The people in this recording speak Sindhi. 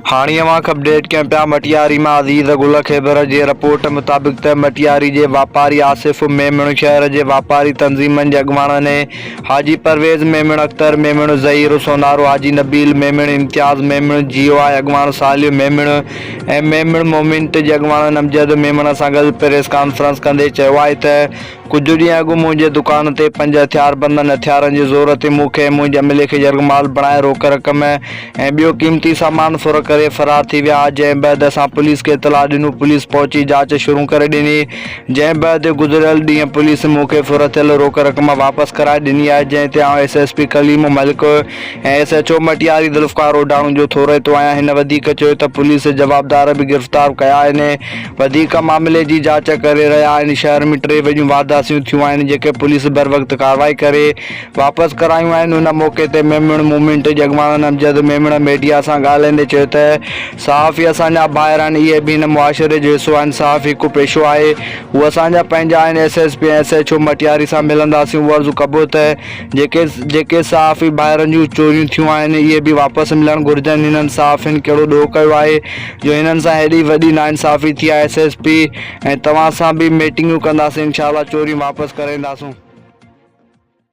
هاڻي اوهان کي اپڊيٽ ڪيون پيا مٽياري مان عزيز گل کيبر جي رپورٽ مطابق ته مٽياري جي واپاري آصف ميمڻ شهر جي واپاري تنظيمن جي اڳواڻن حاجي پرويز ميمڻ اختر ميمڻ ظهير سونارو حاجي نبيل ميمڻ امتياز ميمڻ جي يو آء اڳواڻ صالح ميمڻ ۽ ميمڻ موومينٽ جي اڳواڻن امجد ميمڻ سان گڏ پريس ڪانفرنس ڪندي چيو آهي ته ڪجهه ڏينهن اڳ منهنجي دڪان تي پنج هٿياربندن هٿيارن جي زور تي مون کي ۽ منهنجي عملي کي يرغمال بڻائي روڪ رقم ۽ ٻيو قيمتي سامان ڦر ڪري فرار ٿي ويا جنهن بعد اسان پوليس کي اطلاع ڏنو پوليس پهچي جاچ شروع ڪري ڏني جنهن بعد گذريل ڏينهن پوليس مون کي ڦر ٿيل روڪ رقم واپس ڪرائي ڏني آهي جنهن تي آئون S S P Kaleem Malik ۽ S H O Matiari Zulfiqar Odhano جو ٿورائتو آهيان هن وڌيڪ چيو ته پوليس جوابدار به گرفتار ڪيا آهن وڌيڪ معاملي جي جاچ ڪري رهيا آهن، شهر ۾ ٽي وڏيون وارداسيون ٿيون آهن جيڪي پوليس بروقت ڪارروائي ڪري واپس ڪرايون آهن، ان موقعي تي ميمڻ موومينٽ جي اڳواڻن امجد ميمڻ ميڊيا سان ڳالهائيندي چيو ته صحافي اسان جا ڀائر آهن اهي به هن معاشري جو حصو آهن، صحافي هڪ پيشو آهي هو اسان جا پنهنجا آهن، S S P ۽ S H O Matiari سان ملنداسين اهو عرض ڪبو ته جيڪي جيڪي صحافي ڀائرن جون چوريون ٿيون آهن اهي به واپس ملڻ گهرجن هنن صحافين ڪهڙو ڏوهه ڪيو آهي جو هنن سان هيڏي وڏي ناانصافي ٿي آهي ايس ايس پي ۽ توهان سان به ميٽنگون ڪنداسين انشاء الله چوريون واپس ڪرائينداسون.